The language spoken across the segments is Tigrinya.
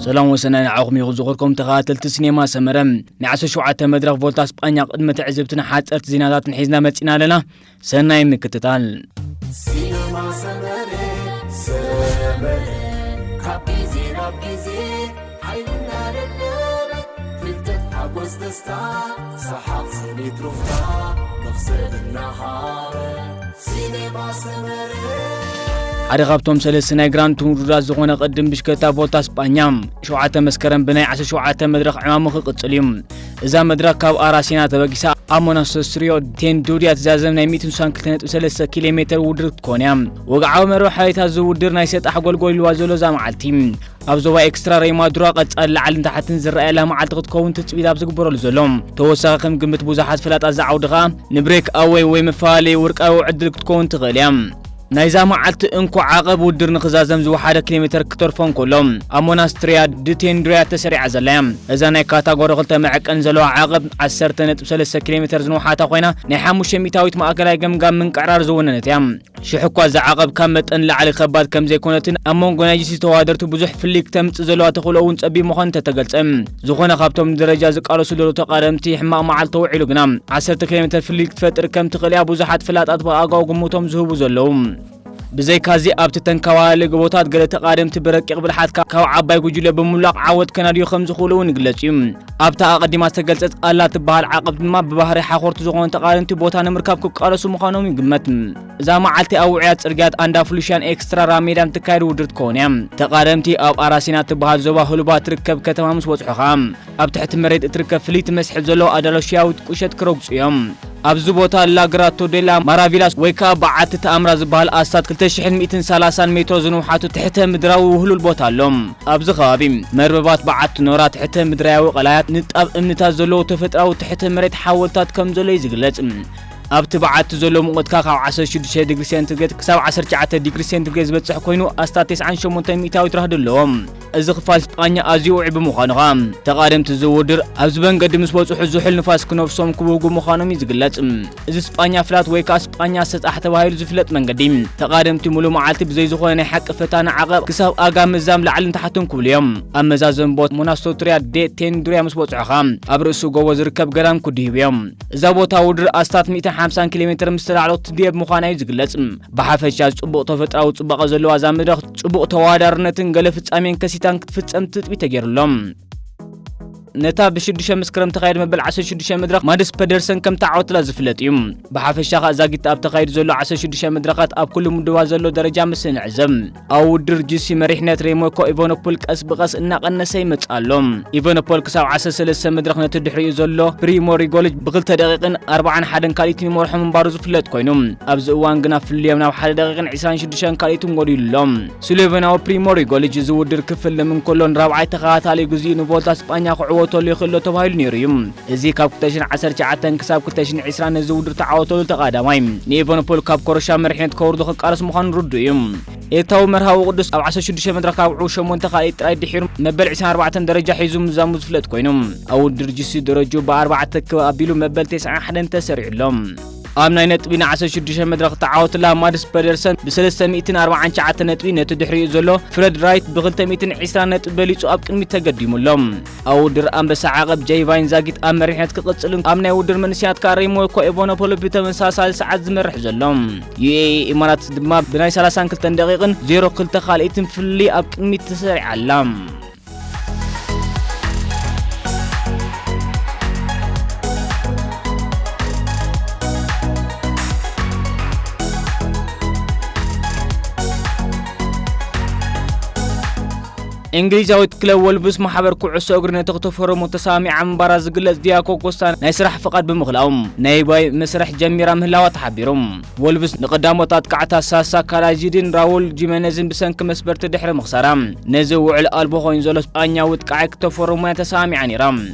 ሰላም ወሰናይ ንዓኹም ይኹን ዝኸበርኩም ተኸታተልቲ ሲኔማ ሰመረ። ናይ ዓሰርተ ሸውዓተ መድረኽ ቮልታ ስጳኛ ቅድመ ትዕዝብትን ሓጸርቲ ዜናታትን ሒዝና መጺና ኣለና። ሰናይ ምክትታል። ሲነማ ሰመረ፣ ሰመረ፣ ካብ ግዜ ናብ ግዜ ሓይልና ለለበ፣ ፍልጠት ሓጎስ ደስታ፣ ሰሓቕ ስኒት ሩፍታ፣ መኽሰብ እናሃበ፣ ሲነማ ሰመረ። ሓደ ካብቶም ሰለስተ ናይ ግራንድ ቱር ውድድራት ዝኾነ ቅድም ብሽክለታ ቮልታ ስጳኛ፣ ሸውዓተ መስከረም ብናይ ዓሰርተ ሸውዓተ መድረኽ ዕማሙ ክቕጽል እዩ። እዛ መድረኽ ካብ ኣራሲና ተበጊሳ ኣብ ሞናስተስሪዮ ቴንዱሪያ ትዛዘም ናይ ሚእትን ስሳን ክልተ ነጥቢ ሰለስተ ኪሎ ሜትር ውድድር ክትኮን እያ። ወግዓዊ መርበብ ሓበሬታ እዚ ውድድር ናይ ሰጣሕ ጎልጎል ኢልዋ ዘሎ እዛ መዓልቲ፣ ኣብ ዞባ ኤክስትራ ሬማዱራ ቀጻሊ ላዕልን ታሕትን ዝረኣየላ መዓልቲ ክትከውን ትጽቢት ኣብ ዝግበረሉ ዘሎ፣ ተወሳኺ ከም ግምት ብዙሓት ፈላጣት ዝዓውዲ ኸኣ ንብሬክ ኣወይ ወይ መፈላለዪ ወርቃዊ ዕድል ክትከውን ትኽእል እያ። ናይዛ መዓልቲ እንኮ ዓቐብ ውድድር ንኽዛዘም ዝወሓደ ኪሎ ሜትር ክተርፎ እንከሎ፣ ኣብ ሞናስትሪያ ድቴንድሪያ ተሰሪዓ ዘላ እያ። እዛ ናይ ካታጎሪ ክልተ መዐቀኒ ዘለዋ ዓቐብ ዓሰርተ ነጥቢ ሰለስተ ኪሎ ሜትር ዝንውሓታ ኮይና፣ ናይ ሓሙሽተ ሚእታዊት ማእከላይ ገምጋም ምንቅዕራር ዝወነነት እያ። ሽሕ እኳ እዛ ዓቐብ ካብ መጠን ንላዕሊ ከባድ ከም ዘይኮነትን ኣብ መንጎ ናይ ጂሲ ተወዳደርቲ ብዙሕ ፍልልይ ክተምጽእ ዘለዋ ተኽእሎ እውን ጸቢብ ምዃኑ እንተተገልጸ፣ ዝኾነ ካብቶም ንደረጃ ዝቃለሱ ዘለዉ ተቓደምቲ ሕማቕ መዓልቲ ተውዒሉ ግና ዓሰርተ ኪሎ ሜትር ፍልልይ ክትፈጥር ከም ትኽእል እያ ብዙሓት ፈላጣት ብኣጋኡ ግምቶም ዝህቡ ዘለዉ። ብዘይካዚ ኣብቲ ተንከባላሊ ጎቦታት ገለ ተቓደምቲ ብረቂቕ ብልሓት ካብ ዓባይ ጉጅለ ብምምላቕ ዓወት ከናድዩ ከም ዝኽእሉ እውን ይግለጽ እዩ። ኣብታ ኣቐዲማ ዝተገልጸት ኣላ ትበሃል ዓቐብ ድማ ብባህሪ ሓኾርቲ ዝኾኑ ተቓደምቲ ቦታ ንምርካብ ክቃለሱ ምዃኖም ይግመት። እዛ መዓልቲ ኣብ ውዑያት ጽርግያት ኣንዳፍሉሽያን ኤክስትራ ራሜዳን ትካየድ ውድድር ትከውን እያ። ተቓደምቲ ኣብ ኣራሲና ትበሃል ዞባ ህሉባ ትርከብ ከተማ ምስ በጽሑ ኸኣ ኣብ ትሕቲ መሬት እትርከብ ፍልይቲ መስሕብ ዘለዎ ኣዳራሽያዊት ቁሸት ክረግጹ እዮም። ኣብዚ ቦታ ላግራቶ ዴላ ማራቪላስ ወይ ከኣ በዓቲ ተኣምራ ዝበሃል ኣስታት ክልተ ሽሕን ሚእትን ሰላሳን ሜትሮ ዝንውሓቱ ትሕተ ምድራዊ ውህሉል ቦታ ኣሎ። ኣብዚ ከባቢ መርበባት በዓቲ ኖራ፣ ትሕተ ምድራዊ ቀላያት፣ ንጣብ እምንታት ዘለዎ ተፈጥራዊ ትሕተ መሬት ሓወልታት ከም ዘሎ እዩ ዝግለጽ። ኣብቲ በዓቲ ዘሎ ሙቐት ካብ ዓሰርተ ሽዱሽተ ዲግሪ ሴንቲግሬድ ክሳብ ዓሰርተ ትሽዓተ ዲግሪ ሴንቲግሬድ ዝበጽሕ ኮይኑ ኣስታት ተስዓን ሸሞንተን ሚእታዊት ራህዲ ኣለዎ። እዚ ክፋል ስጳኛ ኣዝዩ ውዑይ ብምዃኑ ኸኣ፣ ተቓደምቲ እዚ ውድድር ኣብዚ መንገዲ ምስ በጽሑ ዝሑል ንፋስ ክነፍሶም ክብህጉ ምዃኖም እዩ ዝግለጽ። እዚ ስጳኛ ፍላት ወይ ከኣ ስጳኛ ሰጣሕ ተባሂሉ ዝፍለጥ መንገዲ፣ ተቓደምቲ ሙሉእ መዓልቲ ብዘይ ዝኾነ ናይ ሓቂ ፈታኒ ዓቐብ ክሳብ ኣጋ ምዛም ላዕልን ታሕትን ክብሉ እዮም። ኣብ መዛዘሚ ቦታ ሞናስቶትሪያ ዴ ቴንዱሪያ ምስ በጽሑ ኸኣ፣ ኣብ ርእሲ ጎቦ ዝርከብ ገዳም ክድይቡ እዮም። እዛ ቦታ ውድድር ኣስታት ሚእትን ሓምሳን ኪሎ ሜትር ምስ ተላዕሎ ትድየብ ምዃና እዩ ዝግለጽ። ብሓፈሻ ጽቡቕ ተፈጥራዊ ጽባቐ ዘለዋ እዛ መድረኽ ጽቡቕ ተወዳዳርነትን ገለ ፍጻሜን ከሲታን ክትፍጸም ትጽቢት ተገይሩሎም። ነታ ብሽዱሽተ መስከረም ተኻየደ መበል ዓሰርተ ሽዱሽተ መድረኽ ማድስ ፐደርሰን ከም ተዓወትላ ዝፍለጥ እዩ። ብሓፈሻ ኸኣ ዛጊት ኣብ ተኻይዱ ዘሎ ዓሰርተ ሽዱሽተ መድረኻት ኣብ ኩሉ ምድባ ዘሎ ደረጃ ምስ ንዕዘብ፣ ኣብ ውድድር ጂሲ መሪሕነት ሬሞኮ ኢቫኖፖል ቀስ ብቐስ እናቐነሰ ይመጽእ ኣሎ። ኢቫኖፖል ክሳብ ዓሰርተ ሰለስተ መድረኽ ነቲ ድሕሪኡ ዘሎ ፕሪሞ ሪጎሊች ብክልተ ደቂቕን ኣርባዓን ሓደን ካልኢትን ይመርሖ ምንባሩ ዝፍለጥ ኮይኑ፣ ኣብዚ እዋን ግና ፍልልዮም ናብ ሓደ ደቂቕን ዕስራን ሽዱሽተን ካልኢትን ጎዲሉ ኣሎ። ስሎቬንያዊ ፕሪሞ ሪጎሊች እዚ ውድድር ክፍልም እንከሎ ንራብዓይ ተኸታታሊ ግዜኡ ንቮልታ ስጳኛ ክዕወተሉ ይኽእል ዶ ተባሂሉ ነይሩ እዩ። እዚ ካብ ክልተ ሽሕን ዓሰርተ ትሽዓተን ክሳብ ክልተ ሽሕን ዕስራን ነዚ ውድድር ተዓወተሉ ተቓዳማይ ንኢቫኖፖል ካብ ኮረሻ መሪሕነት ከውርዶ ክቃለስ ምዃኑ ርዱእ እዩ። ኤርትራዊ መርሃዊ ቅዱስ ኣብ ዓሰርተ ሽዱሽተ መድረኽ ካብ ውዑ ሸሞንተ ካልኢት ጥራይ ድሒሩ መበል ዕስራን ኣርባዕተን ደረጃ ሒዙ ምዛሙ ዝፍለጥ ኮይኑ፣ ኣብ ውድድር ጂሲ ደረጅኡ ብኣርባዕተ ክብ ኣቢሉ መበል ተስዓን ሓደን ተሰሪዑ ኣሎ። ኣብ ናይ ነጥቢ ን ዓሰርተ ሽዱሽተ መድረኽ ተዓወትላ ማድስ ፐደርሰን ብሰለስተ ሚእትን ኣርባዓን ትሽዓተ ነጥቢ ነቲ ድሕሪኡ ዘሎ ፍረድ ራይት ብክልተ ሚእትን ዕስራን ነጥቢ በሊጹ ኣብ ቅድሚት ተገዲሙ ኣሎ። ኣብ ውድድር ኣንበሳ ዓቐብ ጀይ ቫይን ዛጊት ኣብ መሪሕነት ክቕጽልን ኣብ ናይ ውድድር መንስያት ከኣ ሬሞኮ ኤቮኖፖሎ ብተመሳሳሊ ሰዓት ዝመርሕ ዘሎ። ዩኤኢ ኢማራት ድማ ብናይ ሰላሳን ክልተን ደቂቕን ዜሮ ክልተ ካልኢትን ፍልልይ ኣብ ቅድሚት ተሰሪዓ ኣላ። እንግሊዛዊት ክለብ ወልቭስ ማሕበር ኩዕሶ እግሪ ነቲ ክተፈርሞ ተሰማሚዓ ምንባራ ዝግለጽ ዲያጎ ኮስታ ናይ ስራሕ ፍቓድ ብምኽላኡ ናይ ባይ መስርሕ ጀሚራ ምህላዋ ተሓቢሩ። ወልቭስ ንቀዳሞት ኣጥቃዕታ ሳሳ ካላጂድን ራውል ጂመነዝን ብሰንኪ መስበርቲ ድሕሪ ምኽሳራ ነዚ ውዕል ኣልቦ ኮይኑ ዘሎ ስጳኛዊ ኣጥቃዓይ ክተፈርሞ እያ ተሰማሚዓ ነይራ።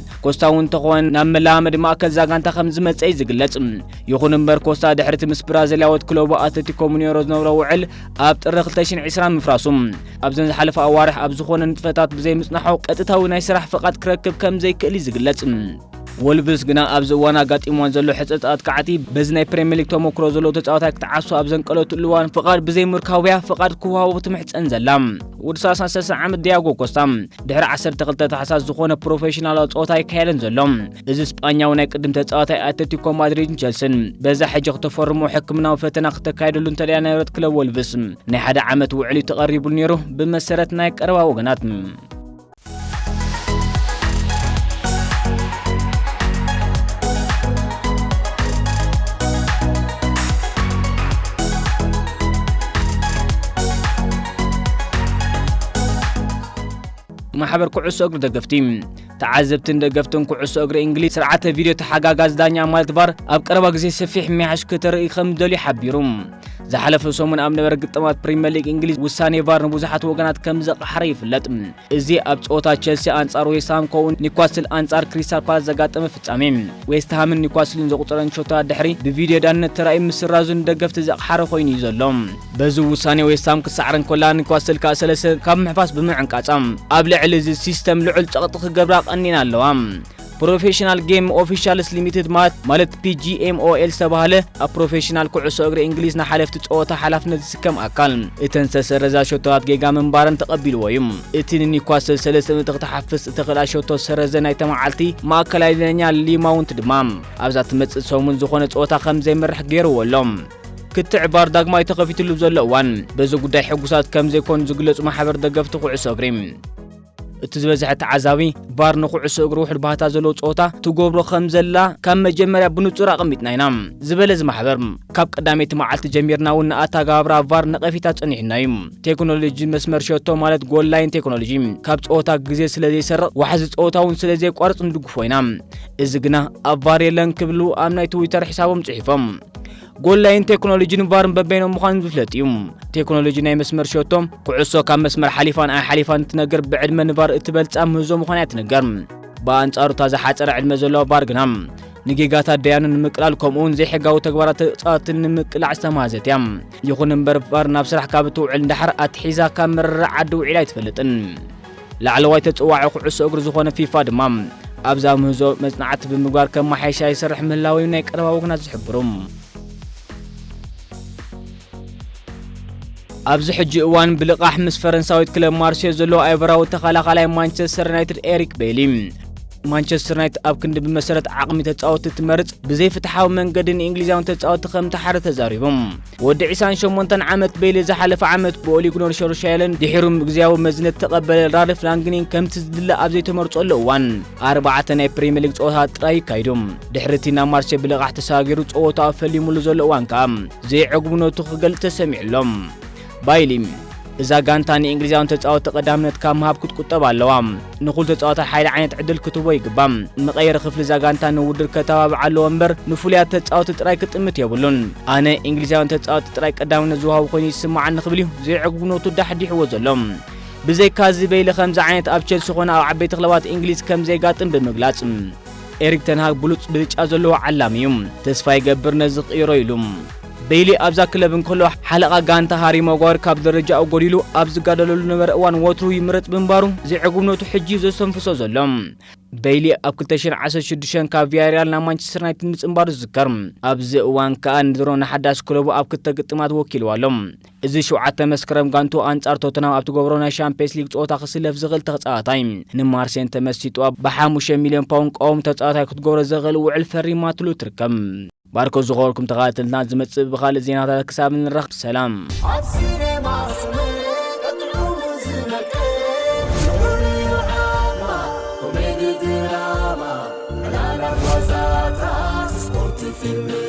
ኮስታ እውን እንተኾነ ናብ መለማመዲ ማእከል እዛ ጋንታ ከም ዝመጸ እዩ ዝግለጽ። ይኹን እምበር ኮስታ ድሕሪ እቲ ምስ ብራዚላዊት ክለቡ ኣትሌቲኮ ሚኔሮ ዝነበሮ ውዕል ኣብ ጥሪ ክልተ ሽሕን ዕስራን ምፍራሱ፣ ኣብዘን ዝሓለፋ ኣዋርሕ ኣብ ዝኾነ ንጥፈታት ብዘይ ምጽናሑ ቀጥታዊ ናይ ስራሕ ፍቓድ ክረክብ ከም ዘይክእል እዩ ዝግለጽ። ወልቭስ ግና ኣብዚ እዋን ኣጋጢምዋን ዘሎ ሕጽርታት ከዓቲ በዚ ናይ ፕሪምየር ሊግ ተመክሮ ዘለዎ ተጻዋታይ ክትዓሶ ኣብ ዘንቀለትሉ እዋን ፍቓድ ብዘይምርካቡያ ፍቓድ ክወሃቦ ትምሕጸን ዘላ። ወዲ ሰላሳ ዓመት ዲያጎ ኮስታ ድሕሪ ዓሰርተ ክልተ ታሕሳስ ዝኾነ ፕሮፌሽናላዊ ጸወታ ኣይካየደን ዘሎ። እዚ ስጳኛዊ ናይ ቅድም ተጻዋታይ ኣትሌቲኮ ማድሪድን ቸልስን በዛ ሕጂ ክተፈርሞ ሕክምናዊ ፈተና ክተካየደሉ እንተደኣ ናይ ክለብ ወልቭስ ናይ ሓደ ዓመት ውዕል እዩ ተቐሪቡሉ ነይሩ ብመሰረት ናይ ቀረባ ወገናት። ማሕበር ኩዕሶ እግሪ ደገፍቲ፣ ተዓዘብትን ደገፍትን ኩዕሶ እግሪ እንግሊዝ ስርዓተ ቪድዮ ተሓጋጋዚ ዳኛ ማለት ቫር ኣብ ቀረባ ግዜ ሰፊሕ ምሕያሽ ክተርኢ ከም ዝደልዩ ሓቢሩ። ዝሓለፈ ሰሙን ኣብ ነበረ ግጥማት ፕሪምየር ሊግ እንግሊዝ ውሳኔ ቫር ንብዙሓት ወገናት ከም ዘቕሓረ ይፍለጥ። እዚ ኣብ ጸወታ ቸልሲ ኣንጻር ዌስትሃም ከምኡውን ኒውካስል ኣንጻር ክሪስታል ፓላስ ዘጋጠመ ፍጻሜ፣ ዌስትሃምን ኒውካስልን ዘቑጸረን ሸቶታት ድሕሪ ብቪድዮ ዳንነት ተራእዩ ምስራዙ ንደገፍቲ ዘቕሓረ ኮይኑ እዩ ዘሎ። በዚ ውሳኔ ዌስትሃም ክትሰዕር እንከላ ኒውካስል ከኣ ሰለስተ ካብ ምሕፋስ ብምዕንቃጻ ኣብ ልዕሊ እዚ ሲስተም ልዑል ጸቕጢ ክገብራ ቀኒና ኣለዋ። ፕሮፌሽናል ጌም ኦፊሻልስ ሊሚትድ ማለት ማለት ፒ ጂ ኤም ኦ ኤል ዝተባህለ ኣብ ፕሮፌሽናል ኩዕሶ እግሪ እንግሊዝ ንሓለፍቲ ጸወታ ሓላፍነት ዝስከም ኣካል እተን ዝተሰረዛ ሸቶታት ጌጋ ምንባረን ተቐቢልዎ እዩ። እቲ ንኒውካስል ሰለስተ ነጥቢ ክትሓፍስ እተኽእላ ሸቶ ሰረዘ ናይታ መዓልቲ ማእከላይ ዳኛ ሊ ማውንት ድማ ኣብዛ ትመጽእ ሰሙን ዝኾነ ጸወታ ከም ዘይመርሕ ገይርዎ ኣሎ። ክትዕ ቫር ዳግማይ ተኸፊትሉ ዘሎ እዋን በዚ ጉዳይ ሕጉሳት ከም ዘይኮኑ ዝግለጹ ማሕበር ደገፍቲ ኩዕሶ እግሪ፣ እቲ ዝበዝሐ ተዓዛቢ ቫር ንኩዕሶ እግሪ ውሑድ ባህታ ዘለዎ ጸወታ ትገብሮ ከም ዘላ ካብ መጀመርያ ብንጹር ኣቐሚጥና ኢና ዝበለ እዚ ማሕበር፣ ካብ ቀዳመይቲ መዓልቲ ጀሚርና እውን ንኣተገባብራ ቫር ነቐፊታ ጸኒሕና እዩ። ቴክኖሎጂ መስመር ሸቶ ማለት ጎል ላይን ቴክኖሎጂ ካብ ጸወታ ግዜ ስለ ዘይሰርቕ ዋሕዚ ጸወታ እውን ስለ ዘየቋርጽ ንድግፎ ኢና። እዚ ግና ኣብ ቫር የለን ክብሉ ኣብ ናይ ትዊተር ሕሳቦም ጽሒፎም። ጎል ላይን ቴክኖሎጂን ቫርን በበይኖም ምዃኖም ዝፍለጥ እዩ። ቴክኖሎጂ ናይ መስመር ሸቶ ኩዕሶ ካብ መስመር ሓሊፋን ኣይሓሊፋን እትነግር ብዕድመ ንቫር እትበልጻ ምህዞ ምዃና እያ ትንገር። ብኣንጻሩ እታ ዝሓጸረ ዕድመ ዘለዋ ቫር ግና ንጌጋታት ደያኑ ንምቅላል ከምኡውን ዘይሕጋዊ ተግባራት ተጻወትን ንምቅላዕ ዝተማህዘት እያ። ይኹን እምበር ቫር ናብ ስራሕ ካብ እትውዕል እንዳሓር ኣትሒዛ ካብ መረረ ዓዲ ውዒላ ኣይትፈልጥን። ላዕለዋይ ተጽዋዒ ኩዕሶ እግሪ ዝኾነ ፊፋ ድማ ኣብዛ ምህዞ መጽናዕቲ ብምግባር ከመሓየሻ ይሰርሕ ምህላው እዩ ናይ ቀረባ ወገናት ዝሕብሩ። ኣብዚ ሕጂ እዋን ብልቓሕ ምስ ፈረንሳዊት ክለብ ማርሴ ዘሎ ኣይቨራዊ ተኸላኻላይ ማንቸስተር ዩናይትድ ኤሪክ ቤሊ፣ ማንቸስተር ዩናይትድ ኣብ ክንዲ ብመሰረት ዓቕሚ ተጻወትቲ ትመርጽ ብዘይፍትሓዊ መንገዲ ንእንግሊዛውያን ተጻወትቲ ከም ተሓረ ተዛሪቡ። ወዲ ዕስራን ሸሞንተን ዓመት ቤሊ ዝሓለፈ ዓመት ብኦሊጉነር ሾርሻየለን ድሒሩ ግዝያዊ መዝነት ተቐበለ ራልፍ ራንግኒን ከምቲ ዝድለ ኣብ ዘይተመርጸሉ እዋን ኣርባዕተ ናይ ፕሪምየር ሊግ ጸወታ ጥራይ ይካይዱ። ድሕሪ እቲ ናብ ማርሴ ብልቓሕ ተሰጋጊሩ ጸወታኡ ፈሊሙሉ ዘሎ እዋን ከኣ ዘይዕጉብነቱ ክገልጽ ተሰሚዑ ኣሎ። ባይሊ እዛ ጋንታ ንእንግሊዛውያን ተጻወትቲ ቀዳምነት ካብ ምሃብ ክትቁጠብ ኣለዋ። ንኹሉ ተጻዋታይ ሓደ ዓይነት ዕድል ክትቦ ይግባእ። መቐየሪ ክፍሊ እዛ ጋንታ ንውድድር ከተባብዕ ኣለዎ እምበር ንፍሉያት ተጻወትቲ ጥራይ ክጥምት የብሉን። ኣነ እንግሊዛውያን ተጻወትቲ ጥራይ ቀዳምነት ዝወሃቡ ኮይኑ ይስምዓኒ ክብል እዩ ዘይዕጉብነቱ ዳሕዲሕዎ ዘሎ። ብዘይካዚ ቤይሊ ከምዚ ዓይነት ኣብ ቸልሲ ኾነ ኣብ ዓበይቲ ክለባት እንግሊዝ ከም ዘይጋጥም ብምግላጽ ኤሪክ ተንሃግ ብሉጽ ብልጫ ዘለዎ ዓላሚ እዩ። ተስፋ ይገብር ነዚ ክቕይሮ ኢሉ። ቤይሊ ኣብዛ ክለብ እንከሎ ሓለቓ ጋንታ ሃሪ ማጓየር ካብ ደረጃኡ ጎዲሉ ኣብ ዝጋደለሉ ነበረ እዋን ወትሩ ይምረጽ ብምንባሩ ዘይዕጉብነቱ ሕጂ እዩ ዘስተንፍሶ ዘሎ። ቤይሊ ኣብ ክልተ ሽሕን ዓሰርተ ሽዱሽተን ካብ ቪያሪያል ናብ ማንቸስተር ዩናይትድ ምጽንባሩ ዝዝከር። ኣብዚ እዋን ከኣ ንድሮ ንሓዳስ ክለቡ ኣብ ክልተ ግጥማት ወኪልዋ ኣሎ። እዚ ሸውዓተ መስከረም ጋንቱ ኣንጻር ቶተንሃም ኣብ ትገብሮ ናይ ሻምፒየንስ ሊግ ጸወታ ክስለፍ ዝኽእል ተጻዋታይ ንማርሴን ተመሲጡ ብሓሙሽተ ሚልዮን ፓውንድ ቀዋሚ ተጻዋታይ ክትገብሮ ዝኽእል ውዕል ፈሪማትሉ ትርከብ። ባርኮ ዝኾርኩም ተኸታተልና ዝመጽእ ብኻልእ ዜናታት ክሳብ ንራኸብ ሰላም። ኣብ ሲኔማ ስምዒት ጥዑሙ ዝመቅር፣ ዝሑል እዩ ዓቕማ፣ ኮሜዲ ድራማ፣ ዕላላት ዋዛታት፣ ስፖርት ፊልም